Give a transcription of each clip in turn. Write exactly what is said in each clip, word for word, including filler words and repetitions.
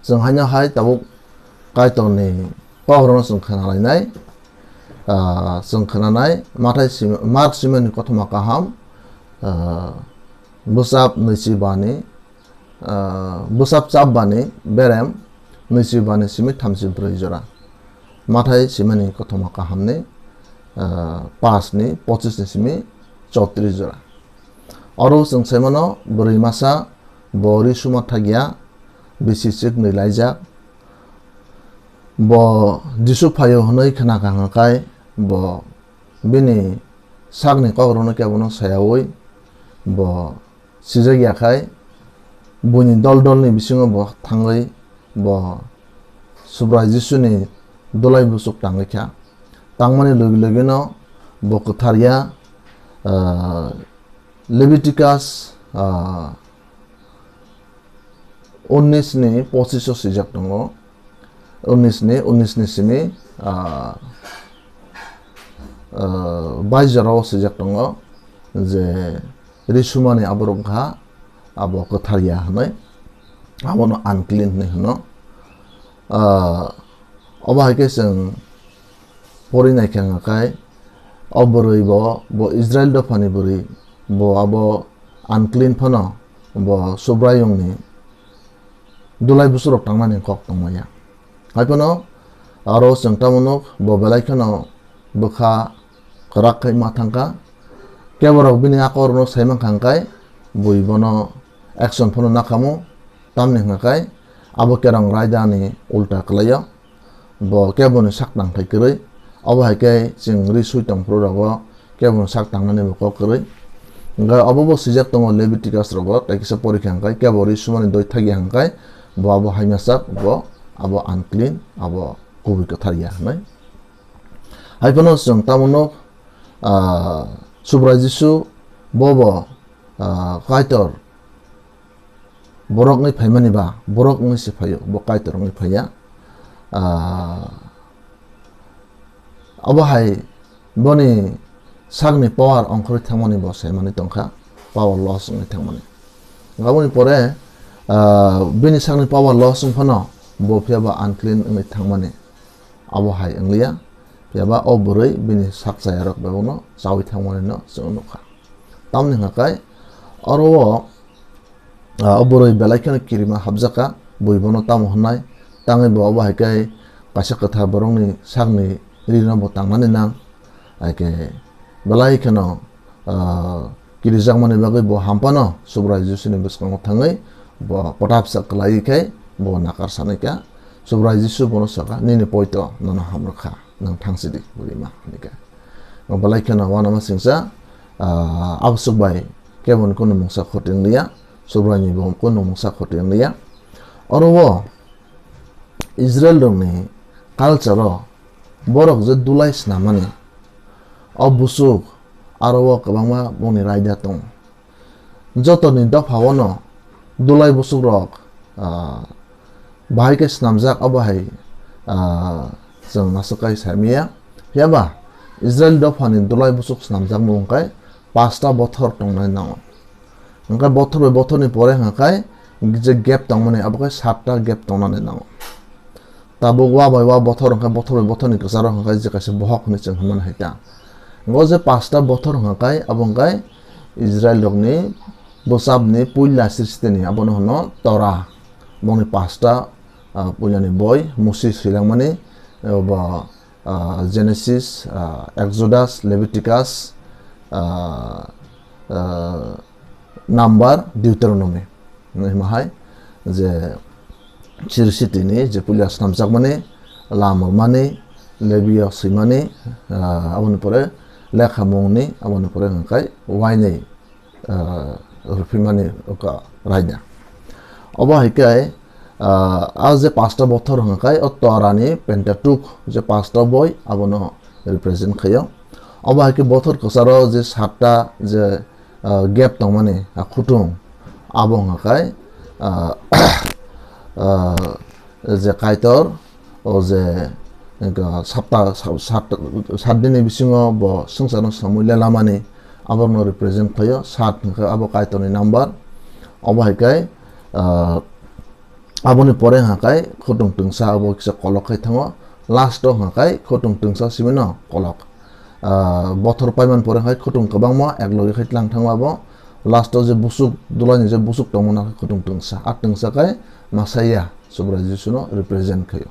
Chwng haino hai tabuk Kaitorni kokrokno chwng khna lainai, ah, chwng khnanai, Mathai simi-, Mark simani kothoma kaham, ah, bwsap nwichi bani, ah, bwsap chap bani berem nwichi bani simi thamchi brwi jora. Mathai simani kothoma kahamni, ah, paanch ni pochis ni simi chotris jora. Oro chwng sai mano, bwrwi masa bo ri suma thagya, bisi chiknwi laijak. Bo Jisu phaio hwnwi khna kha hwnkhe, bo bini sakni kokrokno kebono sayaui bo sijak ya khai, buini dol dolni bisingo bo thangwi bo Subrai Jisuni dulai buchuk tangwi kha. Tangmani logi logino bo kwthar ya, ah, Leviticus, ah, unnis ni pochis o swijak tongo. Unnis ni, unnis ni simi, ah, ah, bais jora o swijak tongo je ri sumani aborok wngkha abo kwthar ya hwnwi, abono unclean hwnwi hwno. Ah, obo hai khe chwng pori nai khe hwnka khai, o bwrwi bo, bo Israel dophani bwrwi, bo abo unclean phano, bo Subraiyungni dulai busurok tangnani kok tongmaya. Hai phano aro chwng tamo nuk, bo belai kheno bwkha kwrak khai ma thangkha. Keborok bini akorokno sai mankha hwnkhai, bui bono action phano nakhamu, tamni hwnka khai abo kerong raidani ulta kwlaio. Bo keboni sak tangthai kwrwi. Obo hai khe chwng ri sui tong phuru rogo keboni sak tangnani bo kok kwrwi. Hwnkhe obo bo swijak tongo Leviticus rogo, tei kisa porikha hwnkhe kebo ri sumani doi thagya hwnkhe bo abo haima sak, bo abo unclean, abo kubui kwthar ya hwnwi. Hai phano chwng tamo nuk, ah, Subrai Jisu bobo, ah, Kaitor borok wngwi phaimani ba, borok wngwi se phaio, bo Kaitor wngwi phaiya. Ah, obo hai boni sakni power ongkhorwi thangmani bo saimani tongkha, power loss wngwi thangmani. Aboni pore, ah, bini sakni power loss wng phano bo phiya ba unclean wngwi thangmani. Abo hai wngliya, phiya ba o bwrwi bini sak chayarok bebakno chaui thangmani no chwng nukha. Tamni hwnka khai oro o, ah, o bwrwi belai kheno kirima hapjakha, bui bono tamo hwnai, tangwi bo abo hai khe kaisa kwthar borokni sakni rino bo tangnani nang, hai khe belai kheno, ah, kirijakmani bagwi bo hampano Subrai Jisuni bwskango thangwi bo potapsa kwlaiwi khe bo nakar sanai kha. Subrai Jisu bono saka, "Nini poito nono hamrwkha, nwng thangsidi," hwnwi ma hwnwi kha. Belai kheno uanama singcha, ah, aboswk bai keboni kunu mungsa khoti wngliya, Subraini bo kunu mungsa khoti wngliya. Oro o Israel rokni culture o borok je dulai snamani, o buchuk aro o kwbangma bongni raida tongo. Jotoni dopha o no dulai buchuk rok, ah, bahai khe snamjak, obo hai, ah, chwng aswk kai saimaya. Phiya ba Israel dophani dulai buchuk snamjakmung khe pasta bothor tongnai nango. Hwnkhe bothor bai bothorni pore hwnka khai je gap tongmani, abo khe satta gap tongnani nango. Tabuk wa bai wa bothor hwnka, bothor bai bothorni kwcharo hwnka je kaisa bohok hwnwi chwng hwnmani hai ta. Hwnka je pasta bothor hwnka khai abo hwnka Israel rokni bwsapni puila sristini abono hwno Torah. Bongni pasta, ah, puilani boi, Musi swilangmani, eh, bo, ah, Genesis, ah, Exodus, Leviticus, ah, ah, Number, Deuteronomy. Hwnwi hima hai je siri sitini je puila snamjakmani, Lamormani, Lebio swimani, ah, aboni pore Lekhamungni, aboni pore hwnkhai wainwi, ah, rwphimani wngkha raida. Obo hai khe, ah, a je pasta bothor hwnkhai o Torani Pentateuch je pasta boi abono represent khaio. Obo hai khe bothor kwcharo je satta je, ah, gap tongmani, ah, khutung, abo hwnkhai, ah, ah, je Kaitor, o je, wngkha sapta, sat, sat, sat dinni bisingo bo swngcharno samui lelamani, aborokno represent khlaio. Sat hwnkhe abo Kaitorni number. Obo hai khe, ah, Aboni pore hwnka khe khutung twngsa abo kisa kolok khai thango, last o hwnka khe khutung twngsa simi no kolok. Ah, bothor paiman pore hwnka khe khutung kwbangma ek logi khai tlang thango abo. Last o je busuk, dulai ni je busuk tongmani khutung twngsa, a twngsa khe Messiah, Subrai Jisu no represent khaio.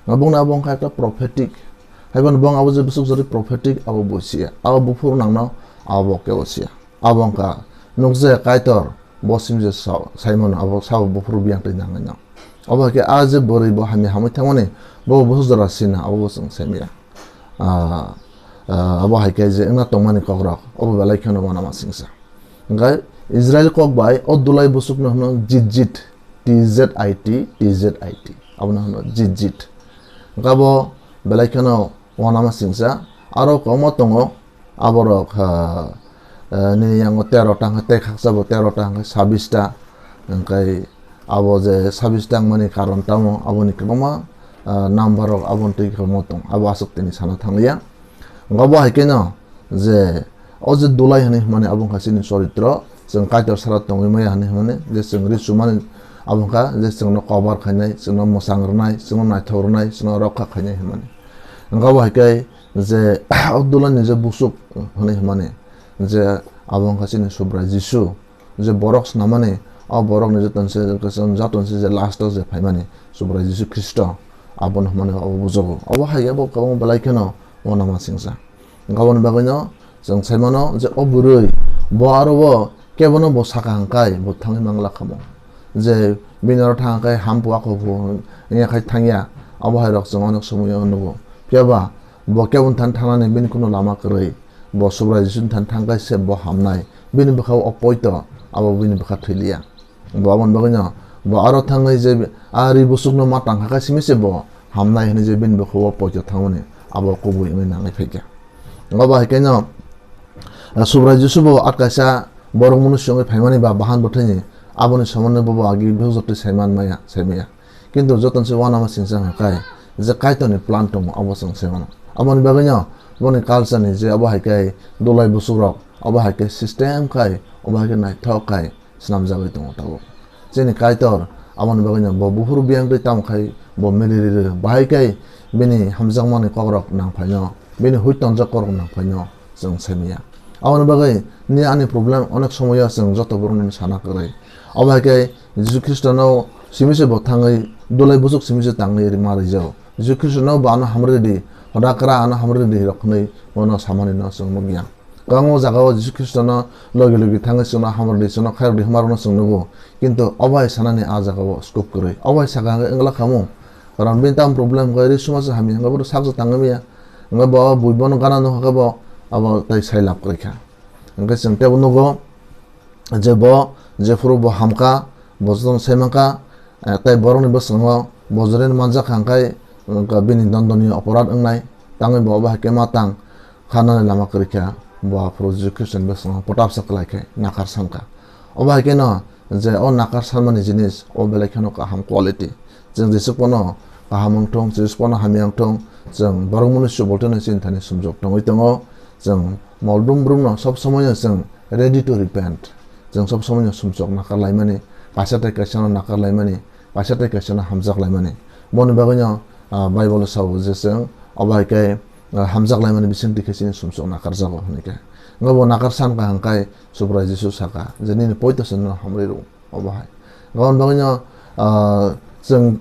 Nga bungni abo wngkha ekta prophetic. Haiban bong abo je busuk jori prophetic abo bo siya. Abo buphuru nangno abo kebo siya. Abo wngkha nukje Kaitor bo sim je sa-, saimano abo sabo buphuru biyang twi nangwi no. Abo hai khe a je bwrwi bo hamya hamwi thangmani bo busuk jora sina abo bo chwng saimaya. Ah, ah, abo hai khe je wngna tongmani kokrok abo belai kheno uanama singsa. Hwnkhe Israel kok bai o dulai busukno hwno jit jit, T Z I T, T Z I T. Abono hwno jit jit. Hwnkhe abo belai kheno uanama singsa. Aro kwbangma tongo, aborok, ha, eh, nini yango tero ta hwnkhe tei khaksa bo tero ta hwnkhe sabis ta. Hwnkhe abo je sabis ta wngmani karon tamo, aboni kwbangma, ah, number rok aboni twi kwbangma tong. Abo aswk tini sana thangliya. Hwnkhe abo hai kheno je o je dulai hwnwi hwnmani abo wngkha chini choritro, chwng Kaitor sara tongwi maya hwnwi hwnmani, je chwng ri chumani abo wngkha je chwngno kobar khainai, chwngno mwchang rwnai, chwngno naithok rwnai, chwngno rokha khainai hwnmani. Hwnkhe abo hai khe je o dulai ni je busuk hwnwi hwnmani, je abo wngkha chini Subrai Jisu, je borok snamani, o borokni joto se, joto se je last o je phaimani Subrai Jisu Khristo, abono hwnmani abo bujogo. Abo hai abo kwbangma belai kheno uanama singsa. Aboni bagwino chwng saimano je o bwrwi bo aro bo kebono bo saka hwnkhai bo thangwi mangla khamu. Je bini aro thang khe hampua kho bo wngya khai thangya, abo hai rok chwng onek somoyo nugo. Phiyaba bo keboni thani thangnani bini kunu lama kwrwi. Bo Subrai Jisu ni thani thang khe se bo hamnai. Bini bwkha o poito, abo bini bwkha thwi liya. Bo aboni bagwino bo aro thangwi je a ri busukno ma tang kha khe simi se bo hamnai hwnwi je bini bwkha o poito thangmani abo kubui wngwi nangwi phaikha. Abo hai khe no, ah, Subrai Jisu bo at kaisa borok mwnwi se wngwi phaimani ba bahan bwthwini aboni somondo bo agi bwsajwk twi saiman maya, saimaya. Kintu jotono se uanama singsa hwnkhai je Kaitorni plan tongo abo chwng se mano. Aboni bagwino boni culture ni je abo hai khe dulai busukrok, abo hai khe system khai, abo hai khe naithok khai swnamjagwi tongo tabuk. Chini Kaitor aboni bagwino bo buphuru biyang twi tamo khai bo mili riri, bahai khe bini hamjakmani kokrok nangphaino, bini huitongjak kokrok nangphaino chwng saimaya. Aboni bagwi ni ani problem onek somoyo chwng joto borokno sana kwrwi. Abo hai khe Jisu Khristono simi se bo thangwi dulai busuk simi se tangwi rima rwjago. Jisu Khristono bo ano hamrwdi, hodakra ano hamrwdi rok hwnwi bono samani no chwng nukya. Kwbangma jagao Jisu Khristono logi logi thangwi chwngno hamrwdi, chwngno khairokdi hwnmarokno chwng nugo. Kintu obo hai sanani a jagao scope kwrwi. Obo hai saka hwnkhe wngla khamu. Karon bini tamo problem hwnkhe ri suma se hamya hwnkhe bono sakjak tangwi maya. Hwnkhe bo bui bono gana nukha khe bo abo tei sai lab kwrwi kha. Hwnkhe chwng teibo nugo je bo jephuru bo hamkha, bo jotono sai mankha, eh, tei borokni bwskango bo joreni manjak kha hwnkhe, eh, bini dondoni oporat wngnai, tangwi bo obo hai khe ma tang khanani lama kwrwi kha, bo aphuru Jisu Khristoni bwskango pwtapsa kwlai khe nakar sankha. Obo hai kheno je o nakar sanmani jinis o belai kheno kaham quality. Chwng jesuk phano kaham wng thung, jesuk phano hamya wng thung, chwng borok mwnwi suboltino chini thani sumjok tongwi tongo. Chwng moldum brumno sob somoino chwng ready to repent. Chwng sob somoino sumjok nakar laimani, kaisa tei kaisano nakar laimani, kaisa tei kaisano hamjak laimani. Boni bagwino, ah, Bible sao je chwng obo hai khe, ah, hamjak laimani bisingtwi khe chini sumjok nakarjago hwnwi khe. Wngkha bo nakar sankha hwnkhai Subrai Jisu saka je, "Nini poito se nono hamrwi rw." Obo hai. Aboni bagwino, ah, chwng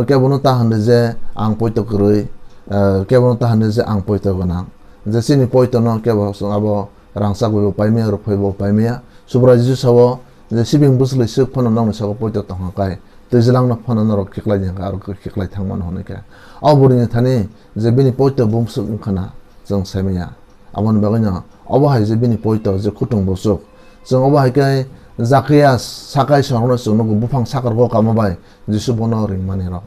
kebono ta hwnwi je ang poito kwrwi, ah, kebono ta hwnwi je ang poito gwnang. Je chini poitono kebo chwng abo rangchak bai bo paimaya, rukphai bo paimaya. Subrai Jisu sao je, "Sibing bwswlwi swk phano nokni saka poito tongkha kai, twijlangno phano norok khiklai di hwnka, aro khiklai thang mano," hwnwi khe. O bwrwini thani je bini poito bumswk wngkha na chwng saimaya. Aboni bagwino obo hai je bini poito je khutung bwswk. Chwng obo hai khe Zakias sakai sorokno chwng nugo, buphang sakargo kama bai Jisu bono ringmani rok.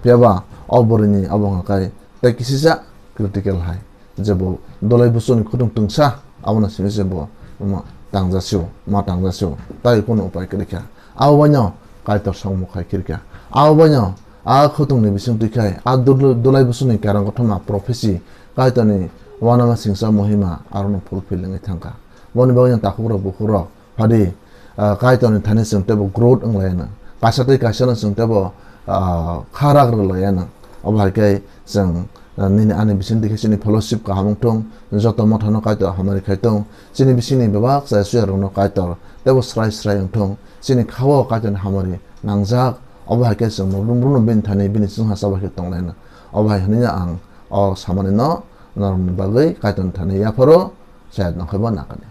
Phiyaba o bwrwini obo hwnka khe tei kisisa critical hai, je bo dulai bwswkni khutung twngsa, abono simi se bo ma tangjasio, ma tangjasio, tai kunu upai kwrwi kha. Abo baino Kaitor songmung khai khirkha. Abo baino a khutungni bising twi khai, a dul-, dulai bwswkni kerong kothoma prophecy, Kaitorni uanama singsa mohima arono fulfill wngwi thangkha. Boni bagwino takhukrok bukhukrok phadi, ah, Kaitorni thani chwng teibo growth wnglaino. kaisa tei kaisa no chwng tebo, ah, kha rak rwlaiya nang. Obo hai khe chwng, ah, nini ani bising dikhe chini fellowship kaham wng thung, joto motha no Kaitor hamari khai thung, chini bisingni bebak chaya chuya rok no Kaitor tebo srai srai wng thung, chini kha o Kaitor ni hamari nangjak. Obo hai khe chwng no brum brum no bini thani bini chwngsa chabai khe tong lai nang. Obo hai hwnwi ang o samani no norok ni bagwi Kaitor ni thani yapharo chaya nang khe bo nang kani.